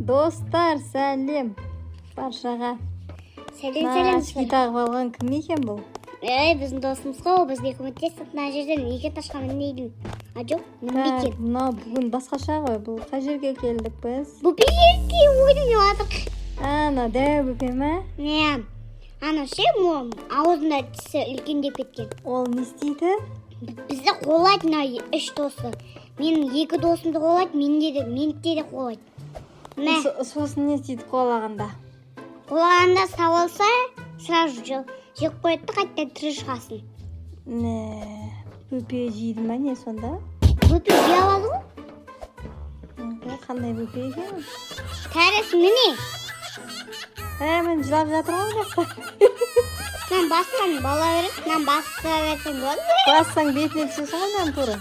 Достар, сәлем баршаға! Сәлем, сәлем! Очки тағып алған кім екен бұл? Ей, біздің досымыз ғой ол, бізге көмектесіп. Мына жерден екі этажға мінбейді, а жоқ, мінбейді. Так, мынау бүгін басқаша ғой. Бұл қай жерге келдік біз? Бөпе жерге ойнап жатырық. Ана дәу бөпе ма? Не, ана ше, аузында тісі үлкендеп кеткен. Ол не істейді? Бізді қуалайды мына үш досы. Менің екі досымды қуалайды, менде де, мені де қуалайды, мә. Сосын не істейді қуалағанда? Қуалағанда ұстап алса, сразу жеп қояды да, қайтадан тірі шығасың. Не, бөпе жейді ма, не сонда? Бөпе жей алады ғой. Қандай бөпе екен? Кәріс, міне. Ә, міне, жылап жатыр ғой мына жақта. Мынаны бассаң бола береді, мынаны баса берсең болады. Бассаң, бетіне түсесің ғой мынаның тура.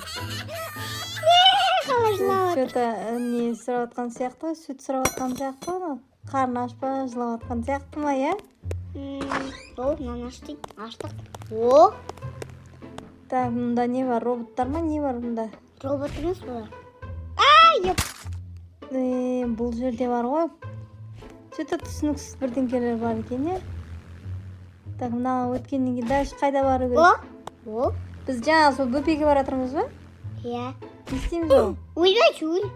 Қалай жылап жатыр? Че-то не сұрап жатқан сияқты ғой, сүт сұрап жатқан сияқты ғой анау. Қарны аш па, жылап жатқан сияқты ма, иә? О, мынаны аш дейді, аштық. О! Так, мұнда не бар? Роботтар ма, не бар мұнда? Робот емес бұлар. Ай, еп. Бұл жерде бар ғой, че-то түсініксіз бірдеңкелер бар екен, иә. Так, мынаған өткеннен кейін дальше қайда бару керек? О, о! Біз жаңа сол бөпеге бара жатырмыз ба? Иә. Не істейміз ол? Ойбай, өл!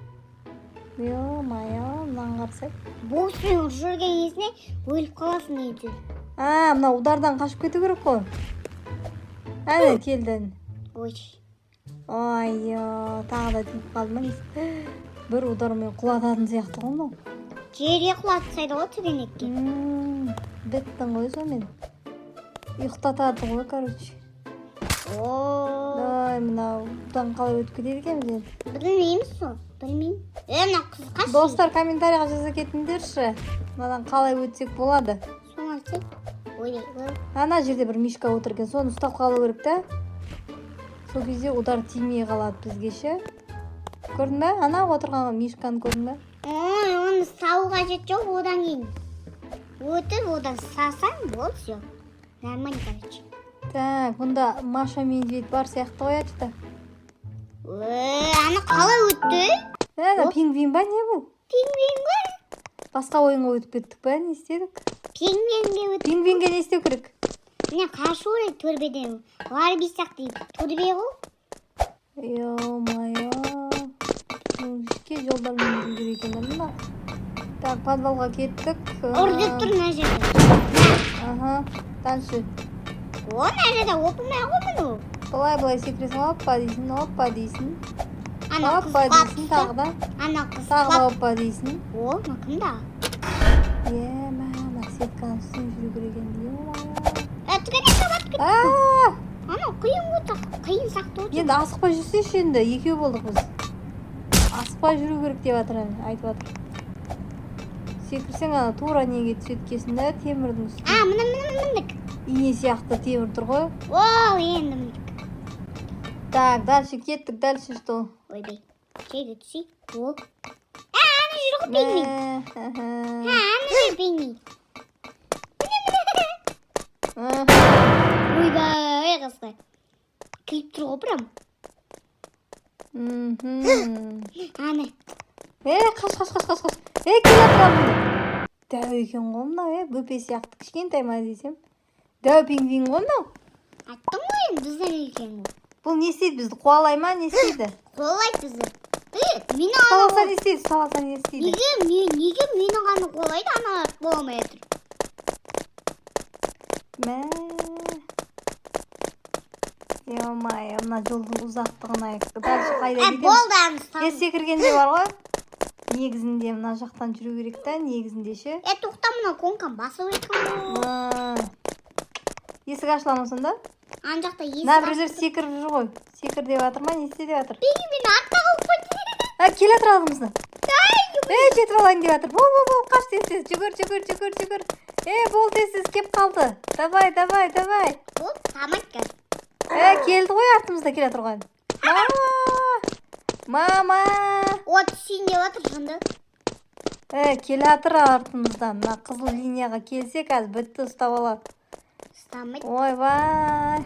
Ё-моё, мынаны қарасай! Бокспен ұрып жүрген кезінде өліп қаласың негізі. А, мына удардан қашып кету керек қой. Әне, келді, әне. Ой! Ой, тағы да тиіп қалды ма, несі? Бір удармен құлататын сияқты ғой мынау. Жерге құлатып тастайды ғой, тігенекке. Біттің ғой сонымен, ұйықтатады ғой, короче. О! Ой, мынау бұдан қалай өтіп кетеді екенбіз енді? Білмейміз сол, білмеймін. Е, мына қыз қаш. Достар, комментарийға жаза кетіңдерші, мынадан қалай өтсек болады? Соны айтсай. Ой, ой! Ана жерде бір мишка отыр екен, соны ұстап қалу керек та. Сол кезде удар тимей қалады бізге ше. Көрдің ба, ана отырған мишканы көрдің ба? Ой, оны салу қажет жоқ. Одан кейін өтіп, одан салсаң болды, все нормально, короче. Так, бұнда Маша, медведь бар сияқты ғой, что. Ой, ана қалай өтті? Ана пингвин ба, не бұл? Пингвин ғой. Басқа ойынға өтіп кеттік па, не істедік? Пингвинге өт. Пингвинге не істеу керек? Міне, қашу керек төрбеден. Барби сияқты төрбе ғой. Ё-моё, жеке жолдармен жүру керек екен да мына. Так, подвалға кеттік. Ұр деп тұр мына жерде. Аха, дальше. О, мына жерде оп оңай ғой мынау. Былай, былай секіресің, оппа дейсің, оппа дейсің. Ана қыз Оппа құлап дейсің. түсті. Тағы да. Ана қыз Тағы да құлап. оппа дейсің. О, мына кім да? Е, мә, мына сетканың үстінен жүру керек енді, ё-моё. Е, түгенек табады. А! Анау қиын ғой, қиын сияқты ғой. Енді асықпай жүрсейші енді, екеу болдық біз. Асықпай жүру керек деп жатыр, әне, айтып жатыр. Секірсең, ана тура неге түседі екенсің да, темірдің үстіне. А, міне, міне, міндік. Ине сияқты темір тұр ғой. О, енді міндік. Так, дальше кеттік, дальше что? Ойбай, жерге түсей. О, а, ана жүр ғой пингвин. Мә, аха. Ha, ана жер пингвин. Аха. Ойбай, қызға күліп тұр ғой прям. Ана. Е, қаш, қаш, қаш, қаш, қаш! Е, келе жатыр алдыңда. Дәу екен ғой мынау, е, бөпе сияқты кішкентай ма десем, дәу пингвин ғой мынау. Айттым ғой енді, бізден үлкен ғой. Бұл не істейді, бізді қуалай ма, не істейді? Қуалайды бізді. Е, мені Ұстап ана алса, не істейді? Ұстап алса, не істейді? Неге мен, неге мені ғана қуалайды, аналар қуаламай жатыр? Мә, ё-моё, мына жолдың ұзақтығын ай! Дальше қайда Ә, кетеміз? болды, аны Е, ұстадым. секіргенде бар ғой, негізінде мына жақтан жүру керек та, негізінде ше. Е, тоқта, мына конканы басып екен ғой. Есік ашыла ма сонда? Ана жақта есік. Мына біреулер секіріп жүр ғой. Секір деп жатыр ма, не істе деп жатыр? Пингвин артта қалып қойды. А, келе жатыр алдымыздан. Е, жетіп алайын деп жатыр. Бол, бол, бол, қаш, тез, тез, жүгір, жүгір, жүгір, жүгір! Е, бол, тез, тез, кеп қалды. Давай, давай, давай! Болды, самайт қазір. Е, келді ғой, артымызда келе жатыр ғой. Мама, мама! О, түсейін деп жатыр, жынды. Е, келе жатыр артымыздан. Мына қызыл линияға келсе, қазір бітті, ұстап алады. Ұстамайды. Ойбай!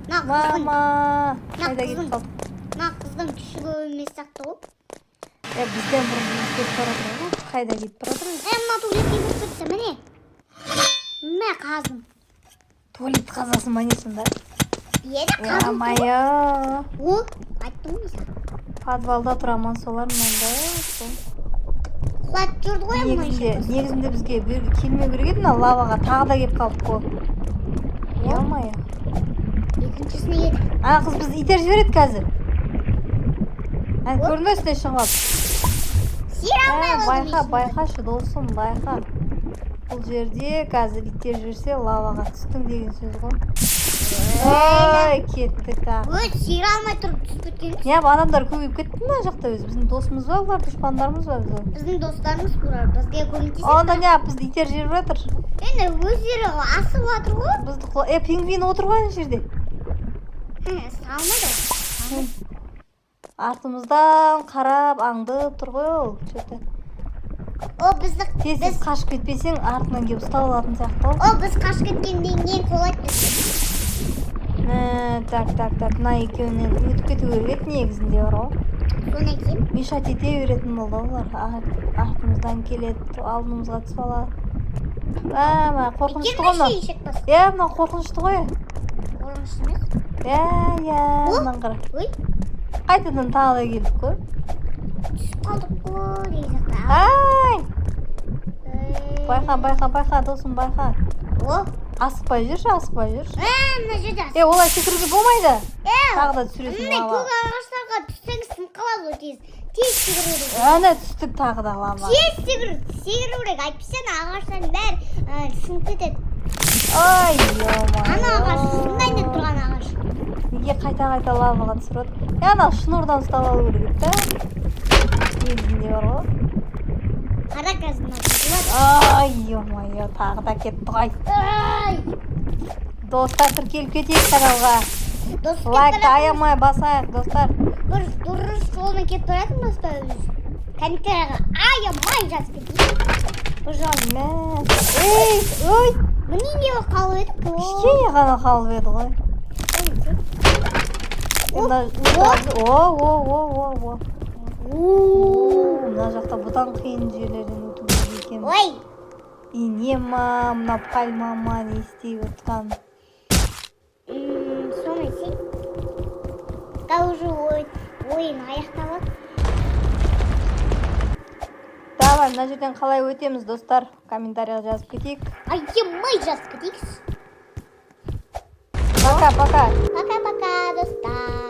Мына қыздың Мама! Мына Қайда кетіп қыздың қалдық? Мына қыздың күші көп емес сияқты ғой. Е, бізден бұрын кетіп бара жатыр ғой. Қайда кетіп бара жатыр? Е, мына туалетке кіріп кетті, міне. Мә, қаздым. Туалет қазасың ба, не сонда? Еді, қаздым. Ё-моё. О, айттым ғой саған. Подвалда тұраман солар мынандай сол. Құлатып жүрді ғой мына Негізінде, жерде. негізінде бізге бұл жерге келмеу керек еді, мына лаваға тағы да келіп қалдық қой. Ё-моё. Екіншісіне кеттік. Ана қыз бізді итеріп жібереді қазір. Әне, көрдің бе, үстіне шығып алып. Сире алмай Ә, қалдым. Байқа, Есімді. байқашы, досым, байқа. Бұл жерде қазір итеріп жіберсе, лаваға түстің деген сөз ғой. Ой, кеттік тағы. Өй, сире алмай тұрып түсіп кеткен. Неғып адамдар көбейіп кетті мына жақта өзі? Біздің досымыз ба бұлар, дұшпандарымыз ба біздің? Біздің достарымыз бұлар, бізге көмектеседі. Онда неғып бізді итеріп жіберіп жатыр? Енді өздері асып жатыр ғой. Бізді е, пингвин отыр ғой ана жерде. Хе, салмады. Артымыздан қарап, аңдып тұр ғой ол че-то. О, бізді Тез тез біз қашып кетпесең, артынан келіп ұстап алатын сияқты ғой. О, біз қашып кеткеннен кейін құлайды бізді. Мә, так, так, так, мына екеуінен өтіп кету керек еді негізінде бар ғой. Содан кейін Мешать ете беретін болды ғой олар. Артымыздан келеді, алдымызға түсіп алады. Мә, мә, қорқынышты ғой мынау. Келмеші, ешек бас. Иә, мынау қорқынышты ғой. Қорқынышты емес. Иә, О! мынаны қара. Ой, Қайтадан тағы да келдік қой. Түсіп қалдық қой деген сияқты. Ай! Ей. Байқа, байқа, байқа, досым, байқа. О, Асықпай жүрші, асықпай жүрші. Ә, мына жерде. Е, олай секіруге болмайды. Е, Тағы да түсіресің мындай лава. көк ағаштарға түссең, сынып қалады ғой тез. Тез секіру керек. Әне, түстік тағы да лава. Тез секіру, секіру керек. Әйтпесе ана ағаштардың бәрі сынып кетеді. Ой, ё-моё. Ана ағаш сынайын деп тұрған ағаш. Неге қайта қайта лаваға түсіріп отыр? Е, ана шнурдан ұстап алу керек еді да. Негізінде бар ғой. Қара, қазір мына болады. Ай, ё-моё, тағы да кетті ғой. Ай! Достар, тіркеліп кетейік каналға. Дос, кетіп Лайкты баратырмыз. Аямай басайық, достар. Бір дұрыс жолмен кетіп баратырмыз ба біз? Комментарийға аямай жазып кетейік. Пожалуйста. Мә. Ей, ой, Міне, не болып қалып едік? О, кішкене ғана қалып еді ғой. О, о, о, о, о. О. Мына жақта бұдан қиын жерлерден өту керек екен. Ой, Ине ма, мына пальма ма, не істеп отқан? Соны сен. Да, уже ойын аяқталады. Давай, мына жерден қалай өтеміз, достар? Комментарийға жазып кетейік. Аямай жазып кетейік. Пока, пока. Пока-пока, достар.